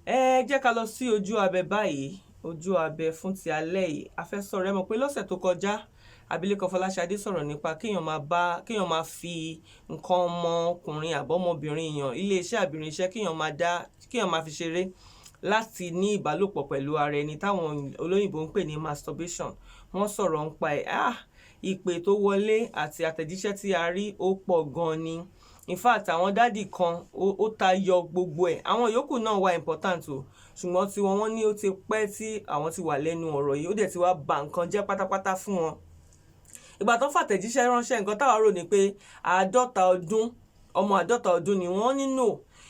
Ẹ jẹ́ ká lọ sí ojú abẹ báyìí, ojú abẹ fún ti alẹ́ yìí. A fẹ́ sọ̀rọ̀, ẹ mọ̀ pé lọ́sẹ̀ tó kọjá, abilékọ Fọláṣadé sọ̀rọ̀ nípa kéèyàn máa bá kéèyàn máa fi nǹkan ọmọkùnrin àbọ́mọbìnrin èèyàn, iléeṣẹ́ àbírinṣẹ́, kéèyàn máa dá kéèyàn máa fi ṣeré láti ní ìbálòpọ̀ pẹ̀lú ara ẹni, táwọn olóyìnbó ń pè ní masturbation. Wọ́n sọ̀rọ̀ nípa ẹ̀. Ah, ìpè tó wọlé àti àtẹ̀jíṣẹ́ tí a rí, ó pọ̀ gan ni. In fact, àwọn daddy kan, ó tayọ gbogbo ẹ̀. Àwọn yòókù náà wà important o, ṣùgbọ́n tí wọ́n ní ó ti pẹ́ tí àwọn ti wà lẹ́nu ọ̀rọ̀ yìí, ó dẹ̀ ti wá ba nǹkan jẹ́ pátápátá fún wọn. Ìgbà tó fàtẹ̀jíṣẹ́ ránṣẹ́, nǹkan táwa rò ní pé 50 ọdún, ọmọ 50 ọdún ni wọ́n nínú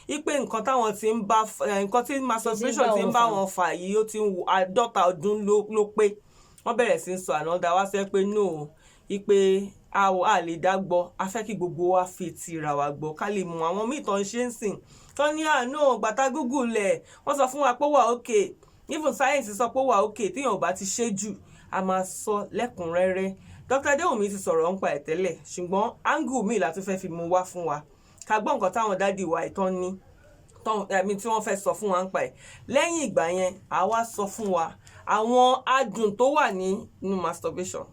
ipe nǹkan táwọn ti ń bá nǹkan tí masturbation ti ń bá wọn fà yìí, ó ti ń wo 50 ọdún ló pé wọ́n bẹ̀rẹ̀ sí í sọ. Ànádá wá sọ pé no, ipe a ò a lè dá gbọ́, a fẹ́ kí gbogbo wa fi tira wa gbọ́, ká lè mú àwọn míì tó ń ṣe ń sìn tó ní àánú gbàtà Google ẹ̀, wọ́n sọ fún wa pé ó wà okay, even science sọ pé ó wà okay téèyàn ò bá ti ṣe jù. A máa sọ lẹ́kùnrẹ́rẹ́. Dr. Adéwùmí ti sọ̀rọ̀ nípa ẹ̀ tẹ́lẹ̀, ṣùgbọ́n angle míì la tún fẹ́ fi mú wá fún wa, ká gbọ́ nǹkan táwọn daddy wa ìtàn ní ẹ̀mí tí wọ́n fẹ́ sọ fún wa nípa ẹ̀. Lẹ́yìn ìgbà yẹn, a wá sọ fún wa àwọn adùn tó wà nínú masturbation.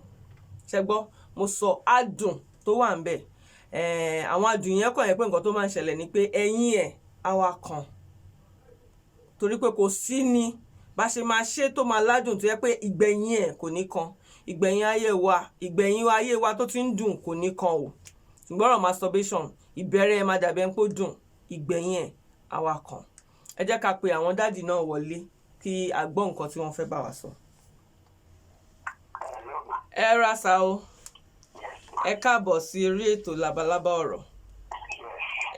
Ṣẹ gbọ́? Mo sọ adùn tó wà ńbẹ̀. Àwọn adùn yẹn kàn yẹn pé nǹkan tó máa ń ṣẹlẹ̀ ni pé ẹ̀yìn ẹ̀ á wá kan, torí pé kò sí ni bá ṣe máa ṣe tó máa ládùn tó yẹ pé ìgbẹ̀yìn ẹ̀ kò ní kan. Ìgbẹ̀yìn ayé wa, ìgbẹ̀yìn ayé wa tó ti ń dùn kò ní kan o. Ṣùgbọ́n ọ̀rọ̀ masturbation, ìbẹ̀rẹ̀ ẹ̀ máa dàbí ẹni pé ó dùn, ìgbẹ̀yìn ẹ̀ á wá kan. Ẹ jẹ́ ká pe àwọn daddy náà wọlé kí a gbọ́ nǹkan tí wọ́n fẹ́ bá wa sọ. Ẹ ra sa o, ẹ káàbọ̀ sí orí ètò Labalábá Ọ̀rọ̀.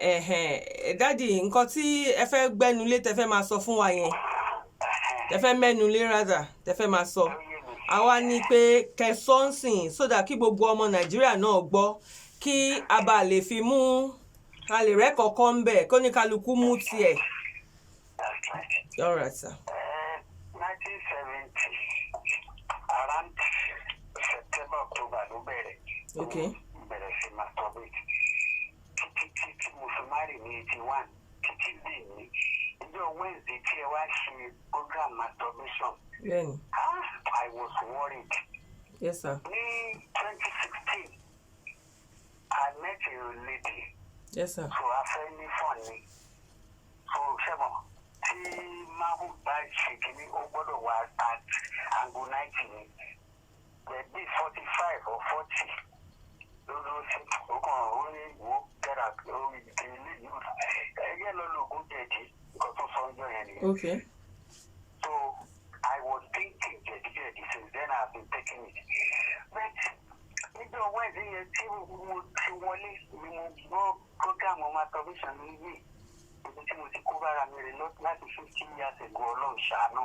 Ẹ̀hẹ̀n, daddy, nǹkan tí ẹ fẹ́ gbẹ́nu lé, tẹ fẹ́ máa sọ fún wa yẹn, tẹ fẹ́ mẹ́nu lé rádà, tẹ fẹ́ máa sọ, àwa ní pé kẹsọ́nsìn sódà kí gbogbo ọmọ Nàìjíríà náà gbọ́, kí a bá lè fi mú a lè rẹ́kọ̀ọ́kọ́ ń bẹ̀, kó ní kálukú mú tiẹ̀. That's right. All right, sir. 1970, around September, October ló bẹ̀rẹ̀. Mo bẹ̀rẹ̀ sí masturbate títí tí mo fi marry ní 81, títí dè ní ìjọ Wednesday tí ẹ wá ṣe program masturbation. Ah, I was worried. Yes, sir. Ní 2016, I met a lady. Yes, sir. So a fẹ́ ní fun ni. So ṣẹ́mọ̀ tí mahu bá ṣe kínní, ó gbọ́dọ̀ wá at angle 90 ni, bí 45 or 40 ló ló sí. Ó kàn ó ní, "Wo, get out." Ó ilé yìí, ẹyẹ lọ lóògùn jẹ̀dí. Nǹkan tó sọ ń jọ yẹn nìyẹn. So I was thinking jẹ̀díjẹ̀dí. Since then I have been taking it. But níjọ́ Wednesday yẹn tí mo ti wọlé ni mo gbọ́ program masturbation ní yìí, ibi tí mo ti kó bára mi rè láti 50 years ago. Ọlọ́run ṣàánú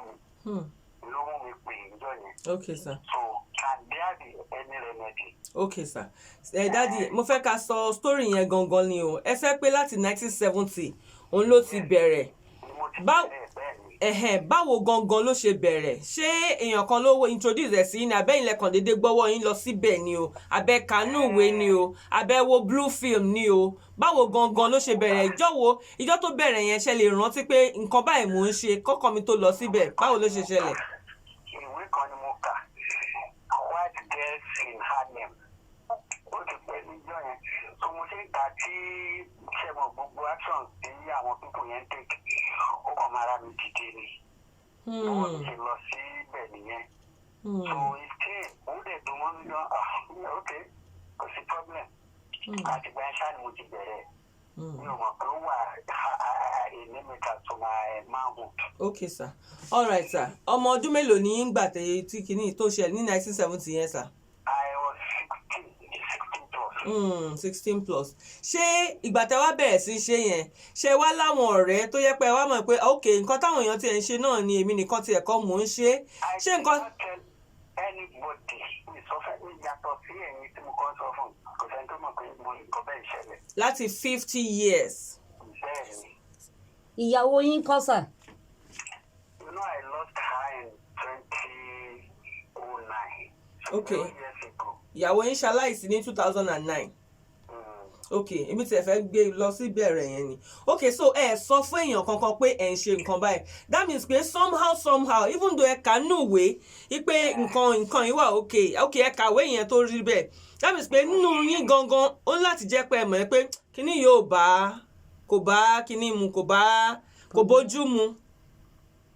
mi ló mú mi pè níjọ́ yẹn. Okay, sir. So can there be any remedy? Okay, sir. Ẹ daddy, mo fẹ́ ká sọ story yẹn gangan ni o. Ẹ fẹ́ pé láti 1970 òun ló ti bẹ̀rẹ̀. Ni mo ti bẹ̀rẹ̀, bẹ́ẹ̀ ni. Ẹ̀hẹ̀n, báwo gangan ló ṣe bẹ̀rẹ̀? Ṣé èèyàn kan ló introduce ẹ̀ sí ní abẹ́ ilẹ̀ kan déédéé gbọ́wọ́ yín lọ síbẹ̀ ni o, abẹ́ kanú ìwé ni o, abẹ́ wo blue film ni o? Báwo gangan ló ṣe bẹ̀rẹ̀? Ìjọ́ wo, ìjọ́ tó bẹ̀rẹ̀ yẹn, ṣe lè rántí pé nǹkan báyìí mò ń ṣe kọ́kọ́ mi tó lọ síbẹ̀? Báwo ló ṣe ṣẹlẹ̀? Ìwé kan ni mo kà, White Girls in Harlem. Ó ti pẹ́ níjọ́ yẹn. So mo ṣe ń kà tí ṣe mọ̀, gbogbo action tí àwọn people yẹn ń take, ó kàn máa ra mi dìde ni. Bí wọ́n ṣe lọ síbẹ̀ nìyẹn. So it came, ó dẹ̀ dùn mọ́ mi gan. Ah, ok, kò sí problem. Àtìgbà yẹn ṣáà ni mo ti bẹ̀rẹ̀. Mi ò mọ̀ pé ó wà a limiter to my manhood. Okay, sir. All right, sir. Ọmọ ọdún mélòó ní ń gbà tẹ tí kìíní tó ṣẹlẹ̀ ní 1970 yẹn, sir? I was 16, 16 plus. 16 plus. Ṣé ìgbà tẹ wá bẹ̀rẹ̀ sí í ṣe yẹn, ṣé wá láwọn ọ̀rẹ́ tó yẹ pé ẹ wá mọ̀ pé ok, nǹkan táwọn èèyàn tiẹ̀ ń ṣe náà ni, èmi nìkan tiẹ̀ kọ́ mò ń ṣe? I Ṣé nǹkan did not tell anybody. Mi sọ fún mi, yàtọ̀ sí ẹ̀yin tí mo kọ́ sọ fún. Kò sẹ́ni tó mọ̀ pé mo nǹkan bẹ́ẹ̀ ṣẹlẹ̀. Láti 50 years? Bẹ́ẹ̀ ni. Ìyàwó yín kọ́, sir? You know, I lost her in 2009. So 2 years ago. Ìyàwó yín ṣaláìsí ní 2009? Mm. Ok, èmi tiẹ̀ fẹ́ gbé lọ sí ìbẹ̀rẹ̀ yẹn ni. Ok, so ẹ sọ fún èèyàn kankan pé ẹ ń ṣe nǹkan báyìí. That means pé somehow, somehow, even though ẹ kà nínú ìwé wípé nǹkan yìí wà ok, ẹ kàwé yẹn tó rí bẹ́ẹ̀, that means pé nínú yín gangan, ó ní láti jẹ́ pé ẹ mọ̀ ẹ́ pé kíní yóò bá, kò bá kíní mu, kò bá, kò bójú mu.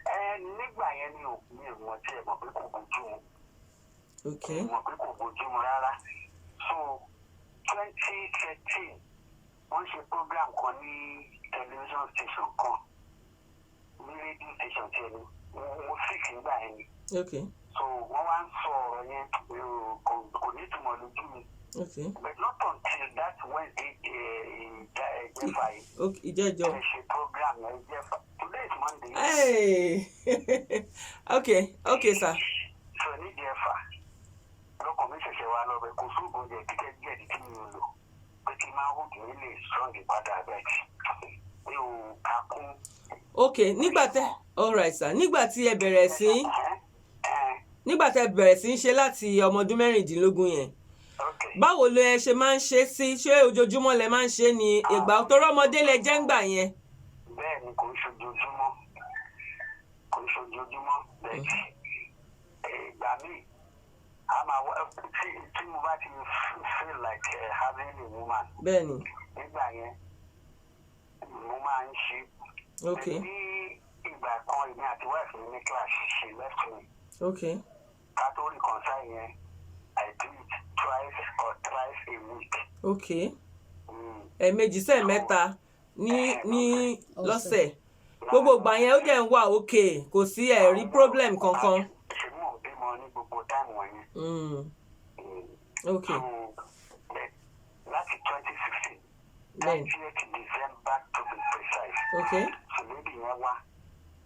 Ẹ nígbà yẹn ni ò mi ò mọ̀ tí ẹ mọ̀ pé kò bójú mu. Mọ̀ pé kò bójú mu rárá. So 2013, wọ́n ṣe program kan ní television station kan, ní radio station tiẹ̀ ni mo sick nígbà yẹn ni. So wọ́n wá ń sọ ọ̀rọ̀ yẹn, mi ò kò ní ìtumọ̀ lójú mi. But not until that Wednesday, ìjẹfà yìí. Ok, ìjẹ́jọ́. Ẹ ṣe program yẹn ìjẹfà. Today is Monday. Hey. Okay, sir. So níjẹfà lọkàn mi ṣẹ̀ṣẹ̀ wá lọ bẹ̀. Kò sóògùn jẹ̀dí jẹ̀dí tí mi ò lò pé kí n máa hùdù mí lè strong padà, bẹ́ẹ̀ mi ò kà kún. Ok, nígbà tẹ, all right sir, nígbà tẹ bẹ̀rẹ̀ sí ń ṣe láti ọmọ ọdún 16 yẹn, báwo ló ẹ ṣe máa ń ṣe sí? Ṣé ojoojúmọ́ lẹ máa ń ṣe ni ìgbà tó rọ́mọdé lẹ jẹ́ ń gbà yẹn? Bẹ́ẹ̀ ni, kò ń ṣojoojúmọ́, kò ń ṣojoojúmọ́. Bẹ́ẹ̀ ìgbà míì a máa wá tí mo bá ti feel like having a woman, bẹ́ẹ̀ ni nígbà yẹn mo máa ń ṣe. Ní ìgbà kan, èmi àti wife mi ní clash, she left me. Ká tó reconcile yẹn, I do it twice or thrice a week. Ẹ̀ẹ̀mejì sẹ́ẹ̀mẹ́ta ní lọ́sẹ̀. Gbogbo ìgbà yẹn, ó dẹ̀ ń wà ok, kò sí ẹ̀rí problem kankan? Ṣe mò ń bímọ ní gbogbo time wọ̀nyẹn. So but láti 2016, 30th December to be precise, so lady yẹn wá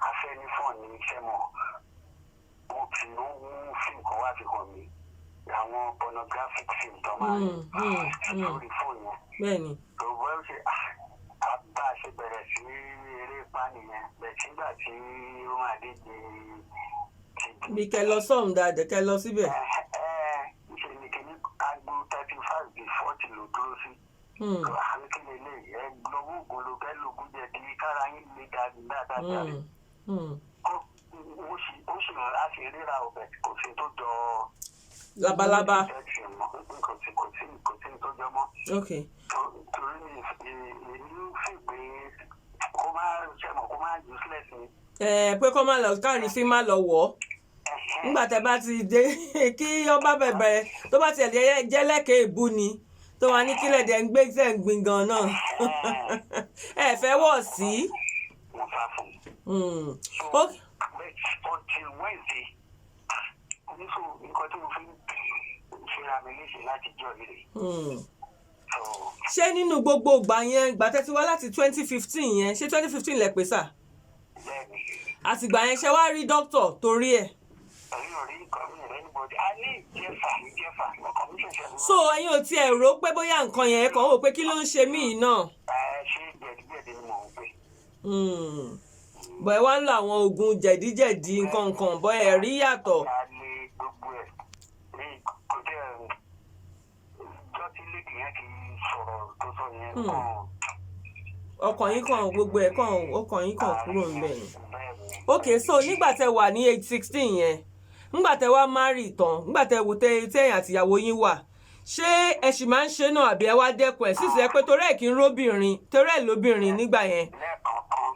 afẹ́ ní fún ní iṣẹ́ mọ̀, ó ti ó mú fíìmù kan wá fi hàn mí, àwọn pornographic film tó máa ń lórí fóònù yẹn. Bẹ́ẹ̀ ni. Tó bọ́ ṣe bá a ṣe bẹ̀rẹ̀ sí eré ipá nìyẹn bẹ̀. Sígbà tí ó máa dé di ti di Bí kẹ lọ sọ́hùn dáadáa, kẹ lọ síbẹ̀. Ẹ ẹ ṣe ni kìíní aago 35 bí 40 ló dúró sí. Àwọn kí lè ẹ lọ́wọ́ ògùn ló kẹ́ lógún jẹ̀dí kára yín lè dáadáa dáadáa. Kó ó sì á sì ríra ọbẹ̀, kò sí tó jọ. Labalábá. Kò sí tó jọ mọ́. Torí mi ìlú fi pé kó má ṣẹmọ, kó má useless ni. Ẹ pé kọ́ máa lọ káàrí sí, má lọ wọ̀ ọ́ nígbà tẹ bá ti dé, kí ọba bẹ̀bẹ̀ tó bá tiẹ̀ jẹ́ lẹ́kẹ̀ẹ́ ìbú ni tó wà ní kílẹ̀ dẹ̀ ń gbé tẹ̀ ń gbin gan náà, ẹ fẹ́ wọ̀ sí. Mo sá fún un. So, ok. But until Wednesday oníṣòwò, nǹkan tí mo fi ń ṣera mi léṣe láti jọ ìrè. So Ṣé nínú gbogbo ìgbà yẹn, ìgbà tẹ́ ti wá láti 2015 yẹn, ṣé 2015 lẹ pé sà? Bẹ́ẹ̀ni. Àtìgbà yẹn, ṣe wá rí dókítà torí ẹ̀? Ẹ̀yin ò rí nǹkan mi rẹ̀ anybody. A ní ìjẹfà ọkàn mi ṣẹ̀ṣẹ̀ mú. So ẹ̀yin ò tiẹ̀ rò pé bóyá nǹkan yẹn kàn, ó wò pé kí ló ń ṣe mí yìí náà? Ẹ ṣé, jẹ̀díjẹ̀dí ni mò ń pè. Bọ̀ ẹ wá ń lo àwọn oògùn jẹ̀díjẹ̀dí nǹkan nǹkan, bọ̀ ẹ rí yàtọ̀. A lè gbogbo ẹ̀ ní kò jẹ́ ìjọ tí lady yẹn ti sọ̀rọ̀ tó sọ yẹn kàn. Ọkàn yín kàn, gbogbo ẹ̀ kàn, ọkàn yín kàn kúrò ńbẹ̀ ni. Bẹ́ẹ̀ni. Ok, so nígbà tẹ wà ní age 16 yẹn, nígbà tẹ wá marry tán, nígbà tẹ wò tẹ tẹ̀yìn àtìyàwó yín wà, ṣé ẹ sì máa ń ṣe náà àbí ẹ wá dẹ́kun ẹ̀ sísè pé torí ẹ̀ kí ń róbìnrin, torí ẹ̀ lóbìnrin nígbà yẹn? Lẹ́ẹ̀kọ̀ọ̀kan,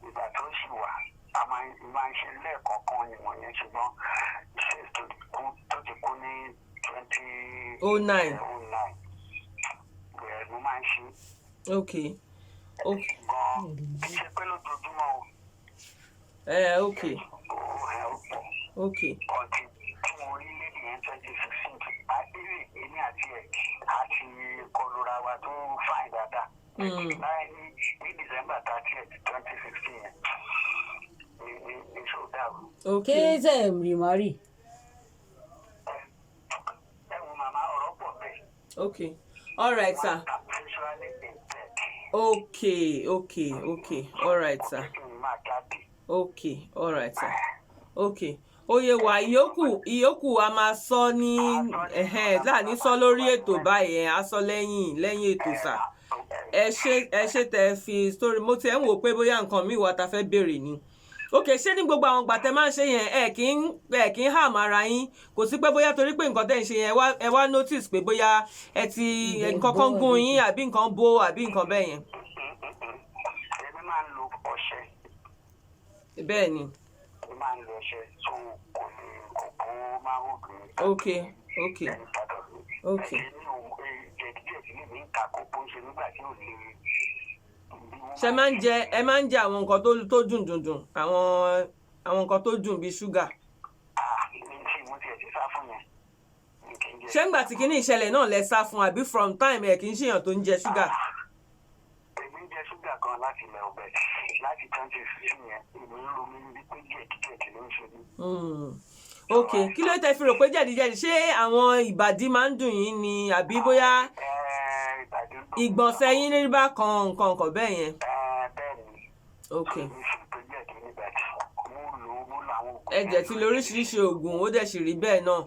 ìgbà tó sì wà, a máa ń ṣe lẹ́ẹ̀kọ̀ọ̀kan ìwọ̀n yẹn, ṣùgbọ́n ṣe tó ti kú ní twenty Oh nine. 09, bẹ́ẹ̀ mo máa ń ṣe gan-an, kì í ṣe pé lójoojúmọ́ o. Ẹ ok. Ó ẹ̀ ó pọ̀. Ọtí tí mo rí lady yẹn 2016, àdéhùn èmi àti ẹ̀ àti kọlura wa tó fine dáadáa. Láì ní December 30, 2016 yẹn ní ṣó dàrú. Kí tẹ̀ ń remarry? Ẹ wo màmá, ọ̀rọ̀ pọ̀ bẹ́ẹ̀. Ok, all right sir. I'm sexually impaired. Okay, all right sir. Kí n máa jáde. Okay, all right sir. Okay, oyè wa, ìyókù a máa sọ ní ẹ̀hẹ́n, láàní sọ lórí ètò báyìí, ẹ̀ á sọ lẹ́yìn ètò sà. Ẹ ṣe, ẹ ṣe tẹ ẹ fi story. Mo tiẹ̀ ń wò pé bóyá nǹkan míì wà tá a fẹ́ béèrè ni. Ok, ṣé ní gbogbo àwọn ìgbà tẹ máa ń ṣe yẹn, ẹ kì í hàm ara yín? Kò sí pé bóyá torí pé nǹkan tẹ́ ń ṣe yẹn, ẹ wá notice pé bóyá ẹ ti nǹkan kan gún yín, àbí nǹkan bó, àbí nǹkan bẹ́ẹ̀ yẹn? Èmi máa ń lo ọṣẹ. Bẹ́ẹ̀ ni. Èmi máa ń lo ọṣẹ, so kò lè kò bó máa ń dùn mí. Ok. Èmi ò jẹ̀díjẹ̀dí lèmi ń kà kó bó ń ṣe nígbà tí ò lè. Ṣe máa ń jẹ, ẹ máa ń jẹ àwọn nǹkan tó dùn dùn dùn, àwọn nǹkan tó dùn bíi ṣúgà? Ah, mi tí mo tiẹ̀ ti sá fún yẹn. Mi kì í jẹ. Ṣé ńgbà tí kinní ìṣẹ̀lẹ̀ náà lẹ sá fún, àbí from time ẹ kì í ṣèyàn tó ń jẹ ṣúgà? Èmi ń jẹ ṣúgà gan láti ilẹ̀ ọbẹ̀ láti 2015 yẹn. Èmi ń ro mi ní pé jẹ̀díjẹ̀dí ló ń ṣe mí. Ok, kí ló tẹ fi rò pé jẹ̀díjẹ̀dí? Ṣé àwọn ìbàdí máa ń dùn yín ni, àbí bóyá Ìbàdí ń dùn mí. ìgbọ̀nsẹ̀ yín ní bá kan nǹkan nǹkan bẹ́ẹ̀ yẹn? Bẹ́ẹ̀ ni. Ok. Èmi sì pé jẹ̀dí nígbà tí mo lò ó, mo lo àwọn oògùn. Ẹ jẹ̀ ti lo oríṣiríṣi oògùn, ó dẹ̀ sì rí bẹ́ẹ̀ náà.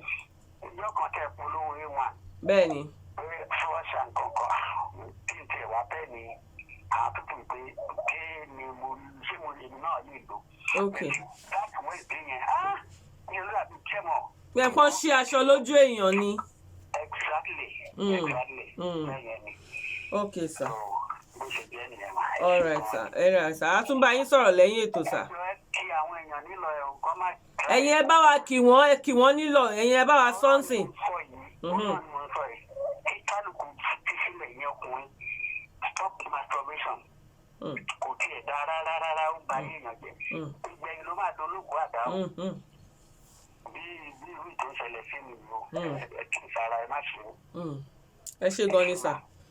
Ìjọ kan tẹ̀ polówó A1 Bẹ́ẹ̀ ni. pé fúrọ́ṣà nǹkan kan tí n tiẹ̀ wá bẹ́ẹ̀ ni àwọn pípọ̀ pé kí ni mo ṣé mo lè náà lè lò. Láti wọ́n ìdí yẹn, ah, ní olú àbí jẹ́mọ̀. Pé kán ṣí aṣọ lójú èèyàn ni. Exactly. Exactly. Bẹ́ẹ̀ yẹn ni. Ok sir. So bó ṣe jẹ́ nìyẹn mà. All right sir, all right sir, a tún bá yín sọ̀rọ̀ lẹ́yìn ètò, sir. Ẹ kí àwọn èèyàn nílò ẹ̀ kọ́ má. Ẹ̀yin ẹ bá wa kì wọ́n, ẹ kì wọ́n nílọ̀, ẹ̀yin ẹ bá wa sọ́ǹsìn. Sọ yìí, ó náà ni mo ń sọ yìí, kí kálukú fi sílẹ̀ yẹn, ọkùnrin, stop masturbation. Kò tiẹ̀ dá rárá rárá, ó ba èèyàn jẹ́. Ìgbẹ̀yìn ló máa dológun àdá o. Bí irú ìtò ń ṣẹlẹ̀ sí mi o. Ẹ kì í sara, ẹ má ṣe o. Ẹ ṣé gan ni sir.